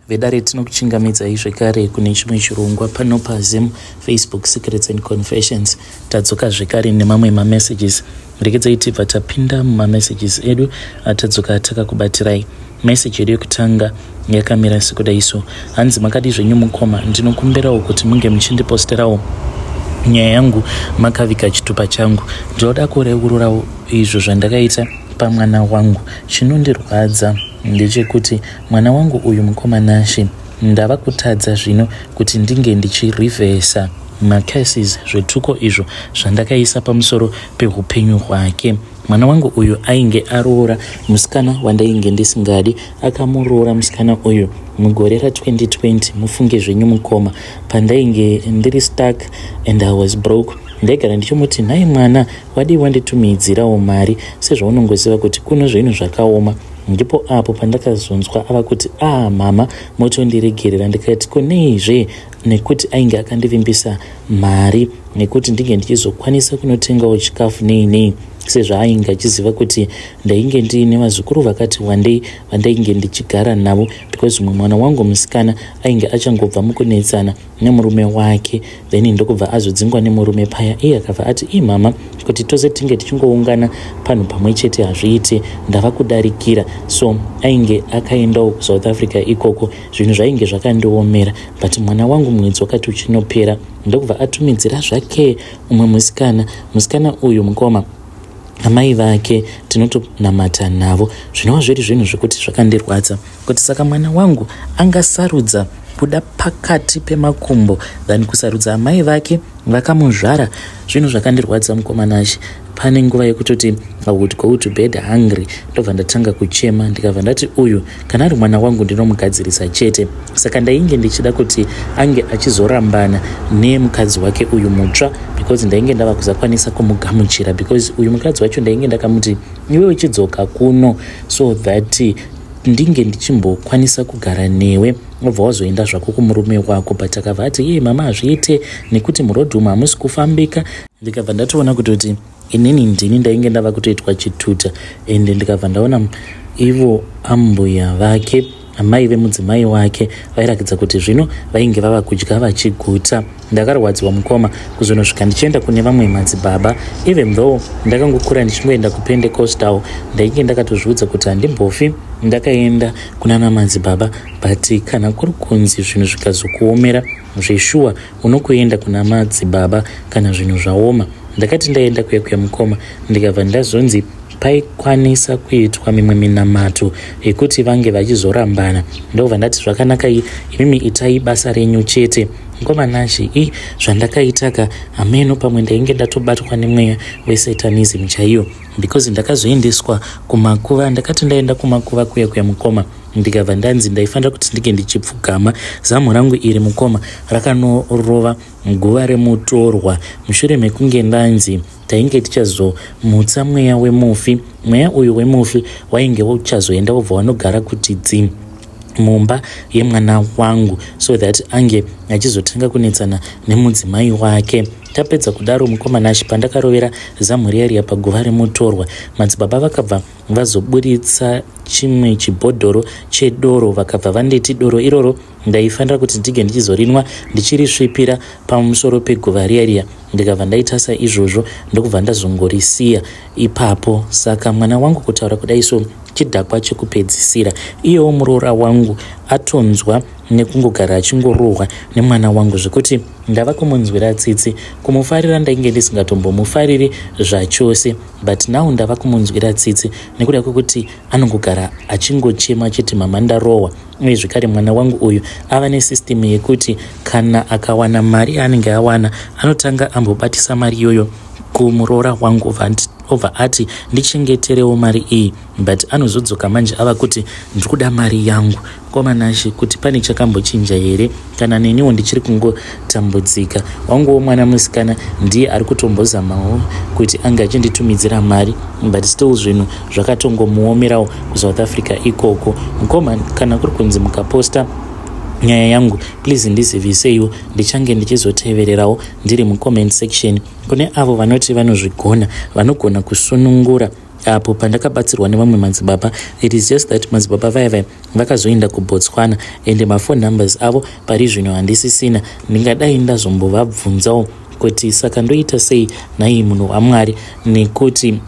Vedare, tinokuchingamidzai zvekare kune chimwe chirongwa pano paZim Facebook Secrets and Confessions. Tadzoka zvekare nemamwe mamessages. Regedzai tibva tapinda mumamessages edu atadzoka takakubatirai. Message yedu yekutanga yakamira sekudai so. Hanzi, "Makadi zvenyu mukoma? Ndinokumbirawo kuti munge muchindiposterawo nyaya yangu makaviga chitupa changu. Ndinoda kureururawo izvo zvandakaita pamwana wangu. Chinondirwadza ndechekuti mwana wangu uyu, mukoma Nashe, ndava kutadza zvino kuti ndinge ndichirivhesa macurses, zvetuko izvo zvandakaisa pamusoro peupenyu hwake. Mwana wangu uyu ainge aroora musikana wandainge ndisingadi. Akamuroora musikana uyu mugore ra2020. Mufunge zvenyu mukoma, pandainge ndiri stuck and I was broke, ndaigara ndichimuti, 'Nhai mwana, wadii wanditumidzirawo mari, sezvaunongoziva kuti kuno zvinhu zvakaoma?' Ndipo apo pandakazonzwa ava kuti, 'Ah mama, motondiregerera.' Ndikati, 'Kuneizve?' Nekuti ainge akandivimbisa mari nekuti ndinge ndichizokwanisa kunotengawo chikafu nei nei, sezvaainge achiziva kuti ndainge ndiine vazukuru vakati wandei vandainge ndichigara navo, because mumwe mwana wangu musikana ainge achangobva mukunetsana nemurume wake, then ndokubva azodzingwa nemurume paya. Iye akabva ati, 'Ii mama, kuti tose tinge tichingoungana panhu pamwe chete hazviite, ndava kudarikira.' So ainge akaendawo kuSouth Africa ikoko. Zvinhu zvainge zvakandiomera, but mwana wangu mwedzi wakati uchinopera, ndokubva atumidzira zvake umwe musikana. Musikana uyu mukoma, amai vake tinotonamata navo, zvinova zviri zvinhu zvekuti zvakandirwadza kuti saka mwana wangu angasarudza kuda pakati pemakumbo than kusarudza amai vake vakamuzvara. Zvinhu zvakandirwadza, mukoma Nashe. Pane nguva yekutoti I would go to bed hungry, ndobva ndatanga kuchema. Ndikabva ndati, uyu kana ari mwana wangu, ndinomugadzirisa chete. Saka ndainge ndichida kuti ange achizorambana nemukadzi wake uyu mutsva, because ndainge ndava kuzakwanisa kumugamuchira, because uyu mukadzi wacho ndainge ndakamuti, 'Iwe uchidzoka kuno so that ndinge ndichimbokwanisa kugara newe, obva wazoenda zvako kumurume wako.' But akabva ati, 'Iye mama, hazviite nekuti murodhi umu hamusi kufambika.' Ndikabva ndatoona kutoti inini ndini ndainge ndava kutoitwa chituta. Ende ndikabva ndaona ivo ambuya vake, amai vemudzimai wake, vairakidza kuti zvino vainge vava kudya vachiguta. Ndakarwadziwa mukoma, kuzonosvika ndichienda kune vamwe madzibaba. Even though ndakangokura ndichingoenda kuPentecostal, ndainge ndakatozviudza kuti handimbofi ndakaenda kuna madzibaba, but kana kuri kunzi zvinhu zvikazokuomera zveshuwa, unokuenda kuna madzibaba kana zvinhu zvaoma. Ndakati ndaenda kuya kuya mukoma, ndikabva ndazonzi paikwanisa kuitwa mimwe minamato yekuti vange vachizorambana. Ndobva ndati, 'Zvakanaka, imimi itai basa renyu chete.' Mukoma Nashe, i zvandakaitaka, hameno pamwe ndainge ndatobatwa nemweya wesatanism chaiyo, because ndakazoendeswa kumakuva. Ndakati ndaenda kumakuva kuya kuya mukoma, ndikabva ndanzi ndaifanira kuti ndinge ndichipfugama. Zamu rangu iri mukoma rakanorova guva remutorwa, mushure mekunge ndanzi tainge tichazomutsa mweya wemufi. Mweya uyu wemufi wainge uchazoenda wobva wanogara kuti dzi mumba yemwana wangu, so that ange achizotanga kunetsana nemudzimai wake. Tapedza kudaro mukoma Nashe, pandakarovera zamu riya riya paguva remutorwa, madzibaba vakabva vazoburitsa chimwe chibhodhoro chedoro. Vakabva vanditi doro iroro ndaifanira kuti ndinge ndichizorinwa ndichirisvipira pamusoro peguva riya riya. Ndikabva ndaita saizvozvo, ndokubva ndazongorisiya ipapo. Saka mwana wangu, kutaura kudai so, chidhakwa chekupedzisira. Iyewo muroora wangu atonzwa nekungogara achingorohwa nemwana wangu, zvekuti ndava kumunzwira tsitsi. Kumufarira ndainge ndisingatombomufariri zvachose, but now ndava kumunzwira tsitsi nekuda kwekuti anongogara achingochema achiti, 'Mama, ndarohwa.' Uye zvekare mwana wangu uyu ava nesystem yekuti kana akawana mari yaanenge awana, anotanga ambobatisa mari iyoyo kumuroora wangu, obva ati, 'Ndichengeterewo mari iyi.' But anozodzoka manje ava kuti, 'Ndiri kuda mari yangu.' Mukoma Nashe, kuti pane chakambochinja here, kana neniwo ndichiri kungotambudzika? Wanguwo mwana musikana ndiye ari kutombozamawo kuti ange achinditumidzira mari, but still zvinhu zvakatongomuomerawo kuSouth Africa ikoko. Mukoma, kana kuri kunzi mukaposta nyaya yangu, please ndiziviseiwo. Ndichange ndichizotevererawo ndiri mucomment section. Kune avo vanoti vanozvigona, vanogona kusunungura Apo pandakabatsirwa nevamwe madzibaba, it is just that madzibaba vaya vaya vakazoenda kuBotswana, ende maphone numbers avo pari zvino handisisina. Ndingadai ndazombovabvunzawo kuti saka ndoita sei nhai munhu waMwari, nekuti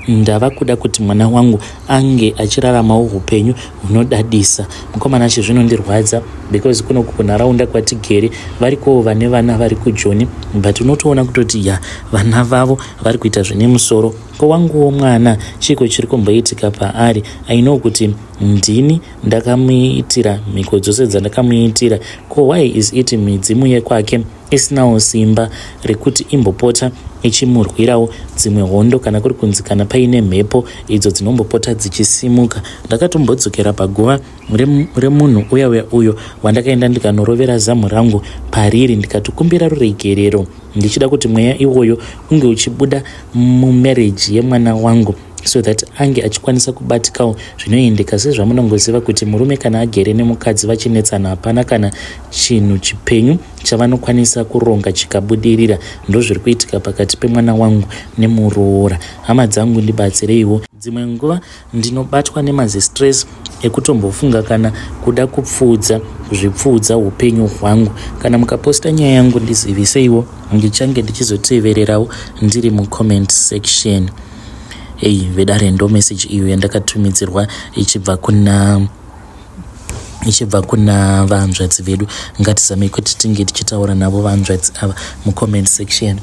ndava kuda kuti mwana wangu ange achiraramawo upenyu hunodadisa. Mukomana achi, zvinondirwadza because kunoku kunharaunda kwatigere varikowo vane vana vari kuJoni, but unotoona kutoti ya, vana vavo vari kuita zvine musoro. Ko wanguwo mwana, chiko chiri kumboitika paari? I know kuti ndini ndakamuitira mhiko dzose dzandakamuitira. Ko why is it midzimu yekwake isinawo simba rekuti imbopota ichimurwirawo dzimwe hondo, kana kuri kunzi kana paine mhepo idzo dzinombopota dzichisimuka? Ndakatombodzokera paguva remunhu uya uya uyo wandakaenda ndikanorovera zamu rangu pariri, ndikatokumbira ruregerero ndichida kuti mweya iwoyo unge uchibuda mumarriage yemwana wangu so that ange achikwanisa kubatikawo zvinoendeka. Sezvamunongoziva kuti murume kana agere nemukadzi vachinetsana, hapana kana chinhu chipenyu chavanokwanisa kuronga chikabudirira. Ndozviri kuitika pakati pemwana wangu nemuroora. Hama dzangu, ndibatsireiwo. Dzimwe nguva ndinobatwa nemazistress ekutombofunga kana kuda kupfuudza kuzvipfuudza upenyu hwangu. Kana mukaposta nyaya yangu, ndiziviseiwo, ndichange ndichizotevererawo ndiri mucomment section. Ei vedare, ndo message iyo yandakatumidzirwa ichibva kuna vanzvadzi vedu. Ngatizamei kuti tinge tichitaura navo vanzvadzi ava mucomment section.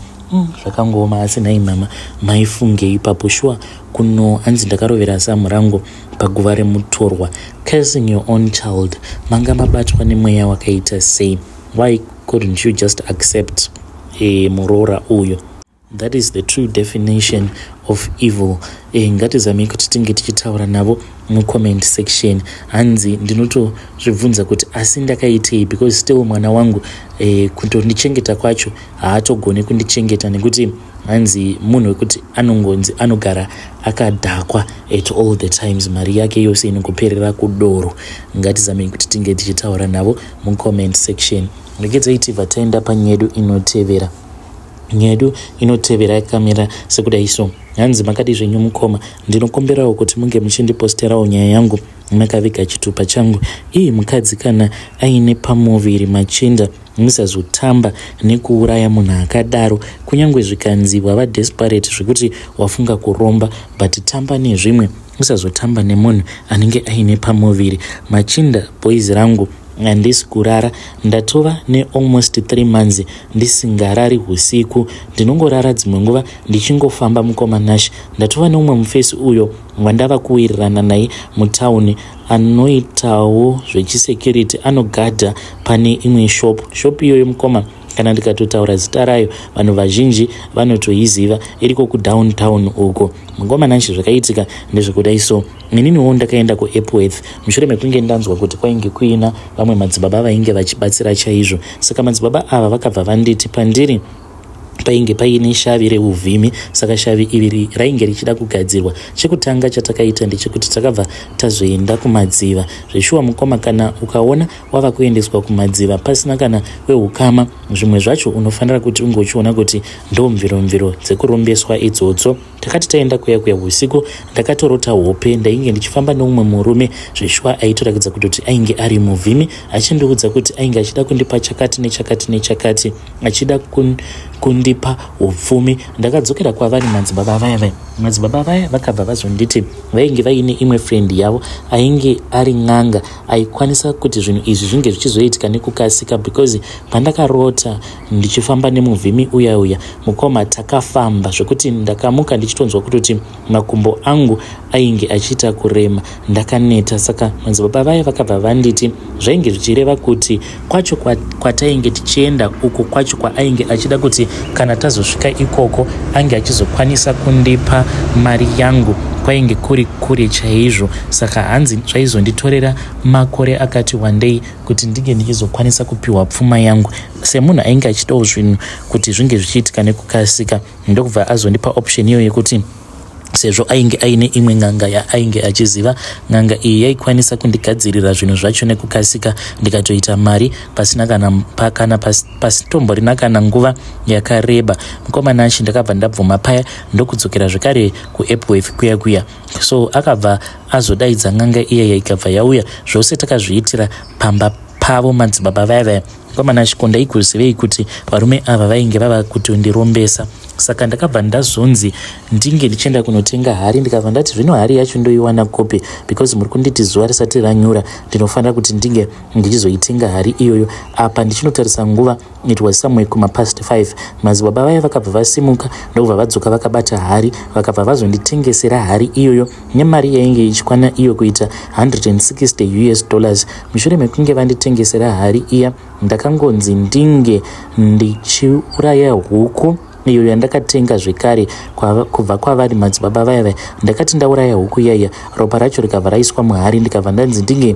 Zvakangooma asi nhai mama, maifungei ipapo? Shuwa kuno hanzi ndakarovera zamu rangu paguva remutorwa. Cursing your own child, manga mabatwa nemweya wakaita sei? Why couldn't you just accept muroora uyo? That is the true definition of evil. Ngatizamei kuti tinge tichitaura navo mucomment section. Hanzi ndinotozvibvunza kuti asi ndakaitei, because still mwana wangu kutondichengeta kwacho haatogoni kundichengeta, nekuti hanzi munhu wekuti anongonzi anogara akadhakwa at all the times, mari yake yose inongoperera kudoro. Ngatizamei kuti tinge tichitaura navo mucomment section. Regedzai tibva taenda panyedu inotevera. Nyedu inotevera yakamira sekudai so. Hanzi, "Makadi zvenyu mukoma? Ndinokumbirawo kuti munge muchindiposterawo nyaya yangu makaviga chitupa changu. Ii, mukadzi kana aine pamuviri, machinda, musazotamba nekuuraya munhu akadaro. Kunyange zvikanzi wava desperate zvekuti wafunga kuromba, but tamba nezvimwe, usazotamba nemunhu anenge aine pamuviri. Machinda, boys rangu handisi kurara, ndatova nealmost 3 months ndisingarari usiku, ndinongorara dzimwe nguva ndichingofamba. Mukoma Nash, ndatova neumwe mufesi uyo wandava kuwirirana naye mutauni, anoitawo zvechisecurity, anogadha pane imwe shop. Shop iyoyo mukoma, kana ndikatotaura zita rayo vanhu vazhinji vanotoiziva, iriko kudowntown uko. Mukoma Nash, zvakaitika ndezvekudai so, ininiwo ndakaenda kuEpworth mushure mekunge ndanzwa kuti kwainge kuina vamwe madzibaba vainge vachibatsira chaizvo. Saka madzibaba ava vakabva vanditi pandiri painge paine shavi reuvhimi, saka shavi iri rainge richida kugadzirwa. Chekutanga chatakaita ndechekuti takabva tazoenda kumadziva. Zveshuwa mukoma, kana ukaona wava kuendeswa kumadziva pasina kana weukama, zvimwe zvacho unofanira kuti unge uchiona kuti ndo mviromviro dzekurombeswa idzodzo. Takati taenda kuya kuya usiku, ndakatorota hope ndainge ndichifamba neumwe murume. Zveshuwa aitoratidza kutoti ainge ari muvhimi, achindiudza kuti ainge achida kundipa chakati nechakati nechakati, achida kundipa upfumi. Ndakadzokera kwavari madzibaba vaya vaya. Madzibaba vaya vakabva vazonditi vainge vaine imwe friend yavo ainge ari n'anga, aikwanisa kuti zvinhu izvi zvinge zvichizoitika nekukasika, because pandakarota ndichifamba nemuvhimi uya uya, mukoma, takafamba zvekuti ndakamuka ndichitonzwa kutoti makumbo angu ainge achiita kurema, ndakaneta. Saka madzibaba vaya vakabva vanditi zvainge zvichireva kuti kwacho kwatainge tichienda uko kwacho kwaainge achida kuti kana tazosvika ikoko ange achizokwanisa kundipa mari yangu, kwainge kuri kure chaizvo. Saka hanzi zvaizonditorera makore akati wandei kuti ndinge ndichizokwanisa kupiwa pfuma yangu. Semunhu ainge achidawo zvinhu kuti zvinge zvichiitika nekukasika, ndokubva azondipa option iyo yekuti Sezvo ainge aine imwe n'anga yaainge achiziva. N'anga iyi yaikwanisa kundigadzirira zvinhu zvacho nekukasika ndikatoita mari pasina kana, kana pasitomborina kana nguva yakareba. Mukoma Nashi, ndakabva ndabvuma paya ndokudzokera zvekare kuEpworth kuya kuya. So akabva azodaidza n'anga iyaya, ikabva yauya. Zvose takazviitira pamba pavo madzibaba vaya vaya. Mukoma Nashi, ko ndaigozivei kuti varume ava vainge vava kutondirombesa? Saka ndakabva ndazonzi ndinge ndichienda kunotenga hari. Ndikabva ndati, zvino hari yacho ndoiwana kupi? Because muri kunditi zuva risati ranyura ndinofanira kuti ndinge ndichizoitenga hari iyoyo. Apa ndichinotarisa nguva, it was somewhere kumapast 5. Madzibaba vaya vakabva vasimuka ndokubva vadzoka vakabata hari. Vakabva vazonditengesera hari iyoyo nemari yainge ichikwana iyo kuita 160 US dollars. Mushure mekunge vanditengesera hari iya, ndakangonzi ndinge ndichiuraya huku iyo yandakatenga zvekare kubva kwavari madzibaba vaya vaya. Ndakati ndauraya huku iyaiya, ropa racho rikabva raiswa muhari. Ndikabva ndanzi ndinge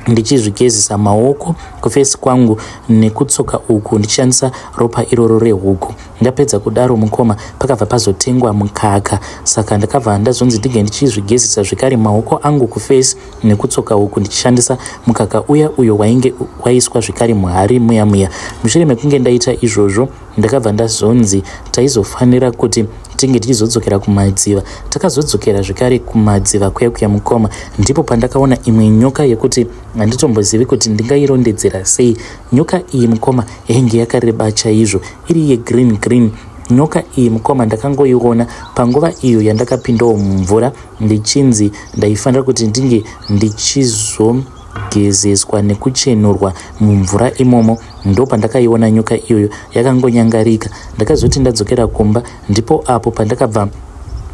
ndichizvigezesa maoko, kuface kwangu nekutsoka uku, ndichishandisa ropa iroro rehuku. Ndapedza kudaro, mukoma, pakabva pazotengwa mukaka. Saka ndakabva ndazonzi ndinge ndichizvigezesa zvekare maoko angu, kuface nekutsoka uku, ndichishandisa mukaka uya uyo wainge waiswa zvekare muhari muya muya. Mushure mekunge ndaita izvozvo, ndakabva ndazonzi taizofanira kuti tinge tichizodzokera kumadziva. Takazodzokera zvekare kumadziva kuya kuya, mukoma. Ndipo pandakaona imwe nyoka yekuti handitombozivi kuti ndingairondedzera sei. Nyoka iyi, mukoma, yainge yakareba chaizvo, iri yegreen green. Nyoka iyi, mukoma, ndakangoiona panguva iyo yandakapindawo mumvura, ndichinzi ndaifanira kuti ndinge ndichizogezeswa nekuchenurwa mumvura imomo. Ndo pandakaiona nyoka iyoyo yakangonyangarika. Ndakazoti ndadzokera kumba, ndipo apo pandakabva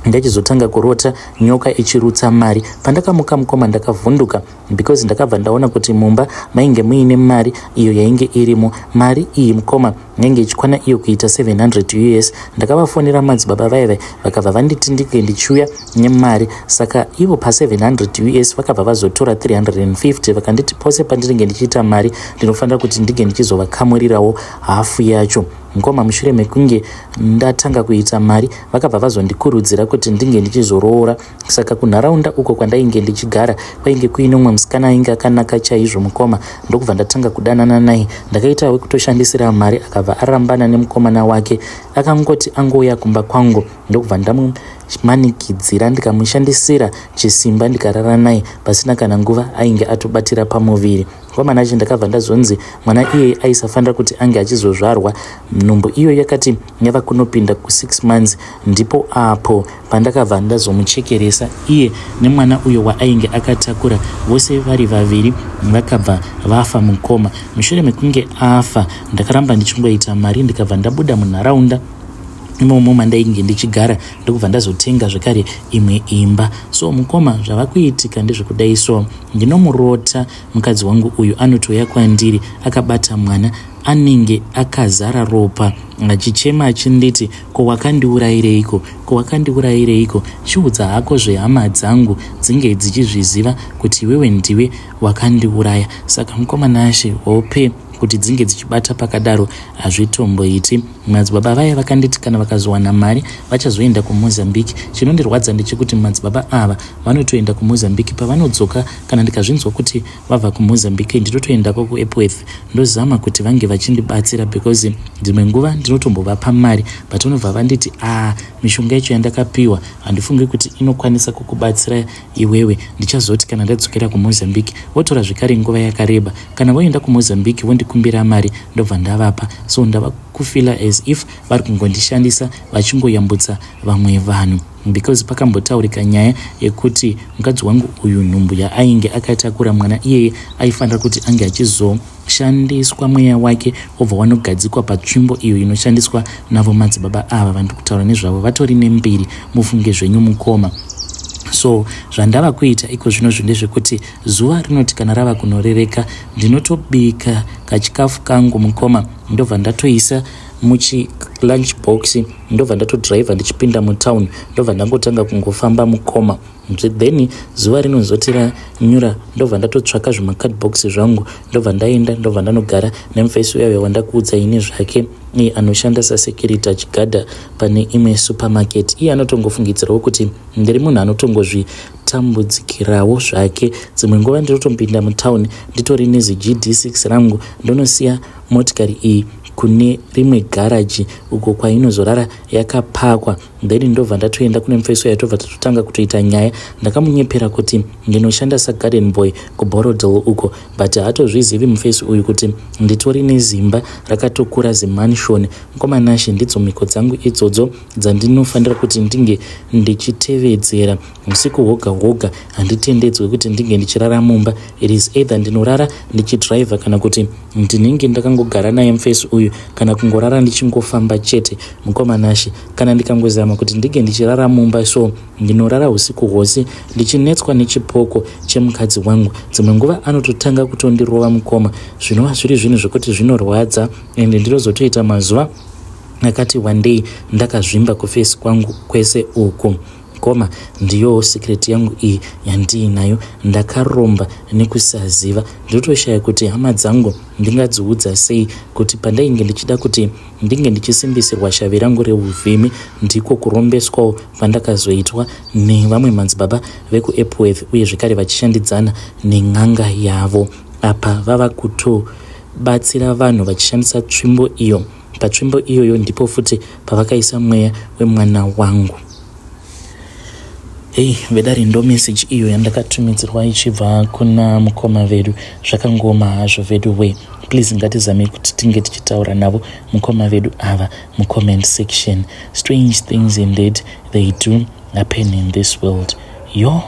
ndachizotanga kurota nyoka ichirutsa mari. Pandakamuka, mukoma, ndakavhunduka because ndakabva ndaona kuti mumba mainge muine mari iyo yainge irimo. Mari iyi, mukoma, yainge ichikwana iyo kuita 700 US. Ndakavafonera madzibaba vaive, vakabva vanditi ndinge ndichiuya nemari. Saka ivo pa700 US vakabva vazotora 350, vakanditi pose pandinenge ndichiita mari ndinofanira kuti ndinge ndichizovakamurirawo hafu yacho. Mukoma, mushure mekunge ndatanga kuita mari, vakabva vazondikurudzira kuti ndinge ndichizoroora. Saka kunharaunda uko kwandainge ndichigara kwainge kuine umwe musikana ainge akanaka chaizvo, mukoma, ndokubva ndatanga kudanana naye. Ndakaita wekutoshandisira mari, akabva arambana nemukomana wake. Akangoti angouya kumba kwangu, ndokubva ndamumanikidzira, ndikamushandisira chisimba, ndikarara naye. Pasina kana nguva ainge atobatira pamuviri. Mukoma Nashi, ndakabva ndazonzi mwana iyeye aisafanira kuti ange achizozvarwa. Nhumbu iyo yakati yava kunopinda ku6 months, ndipo apo pandakabva ndazomuchekeresa iye nemwana uyo waainge akatakura. Vose vari vaviri vakabva vafa, mukoma. Mushure mekunge afa, ndakaramba ndichingoita mari, ndikabva ndabuda munharaunda imomo mandainge ndichigara, ndokubva ndazotenga zvekare imwe imba. So mukoma, zvava kuitika ndezvekudai. So ndinomurota mukadzi wangu uyu anotouya kwandiri akabata mwana anenge akazara ropa, achichema achinditi, "Ko wakandiurayireiko? Ko wakandiurayireiko? Chiudza hako zvehama dzangu dzinge dzichizviziva kuti iwewe ndiwe wakandiuraya." Saka mukoma Nashe, hope kuti dzinge dzichibata pakadaro hazvitomboiti. Madzibaba vaya vakanditi kana vakazowana mari vachazoenda kuMozambique. Chinondirwadza ndechekuti madzibaba ava vanotoenda kuMozambique, pavanodzoka, kana ndikazvinzwa kuti vabva kuMozambique, ndinotoendako kuEpworth, ndozama kuti vange vachindibatsira, because dzimwe nguva ndinotombovapa mari, but vanobva vanditi, "A ah, mishonga yacho yandakapiwa handifungi kuti inokwanisa kukubatsira iwewe. Ndichazoti kana ndadzokera kuMozambique." Votora zvekare nguva yakareba. Kana voenda kuMozambique, vondikumbira mari, ndobva ndavapa. So ndava kufeela as if vari kungondishandisa vachingoyambutsa vamwe vanhu, because pakambotaurika nyaya yekuti mukadzi wangu uyu, nhumbu yaainge akatakura, mwana iyeye aifanira kuti ange achizoshandiswa, mweya wake wobva wanogadzikwa patsvimbo iyo inoshandiswa navo madzibaba ava vandiri kutaura nezvavo. Vatori nembiri, mufunge zvenyu, mukoma. So zvandava kuita iko zvinozvo ndezvekuti zuva rinoti kana rava kunorereka, ndinotobika kachikafu kangu, mukoma, ndobva ndatoisa muchi lunch box, ndobva ndatodhiraivha ndichipinda mutown, ndobva ndangotanga kungofamba, mukoma. Then zuva rinozoti ranyura, ndobva ndatotsvaka zvimacardbox zvangu, ndobva ndaenda, ndobva ndanogara nemufesi uya uya wandakuudza ini zvake, iye anoshanda sasecurity achigadha pane imwe supermarket. Iye anotongofungidzirawo kuti ndiri munhu anotongozvitambudzikirawo zvake. Dzimwe nguva ndinotombinda mutown nditori nezigd6 rangu, ndonosiya motikari iyi kune rimwe garaji uko kwainozorara yakapakwa, then ndobva ndatoenda kune mufeso yatobva tatotanga kutoita nyaya. Ndakamunyepera kuti ndinoshanda sagarden boy kuBorrowdale uko, but haatozvizivi mufesi uyu kuti nditori nezimba rakatokura, zimansion. Mukomanashe, ndidzo mhiko dzangu idzodzo dzandinofanira kuti ndinge ndichitevedzera. Usiku hwoga hwoga handitendedzwe kuti ndinge ndichirara mumba. It is either ndinorara ndichidhiraivha, kana kuti ndinenge ndakangogara naye mufesi uyu, kana kungorara ndichingofamba chete. Mukomanashe, kana ndikangozama kuti ndinge ndichirara mumba, so ndinorara usiku hwose ndichinetswa nechipoko chemukadzi wangu. Dzimwe nguva anototanga kutondirova, mukoma, zvinova zviri zvinhu zvekuti zvinorwadza, ende ndinozotoita mazuva akati wandei ndakazvimba kufesi kwangu kwese uku. Koma, ndiyowo secret yangu iyi yandiinayo. Ndakaromba nekusaziva. Ndinotoshaya kuti hama dzangu ndingadziudza sei kuti pandainge ndichida kuti ndinge ndichisimbisirwa shavi rangu reuvhimi, ndiko kurombeswawo kwandakazoitwa nevamwe madzibaba vekuEpworth, uye zvekare vachishandidzana nen'anga yavo. Apa vava kutobatsira vanhu vachishandisa tsvimbo iyo. Patsvimbo iyoyo ndipo futi pavakaisa mweya wemwana wangu. Hei vedare, ndo message iyo yandakatumidzirwa ichibva kuna mukoma vedu. Zvakangoma hazvo vedu we. Please, ngatizamei kuti tinge tichitaura navo mukoma vedu ava mucomment section. Strange things indeed, they do happen in this world, yo.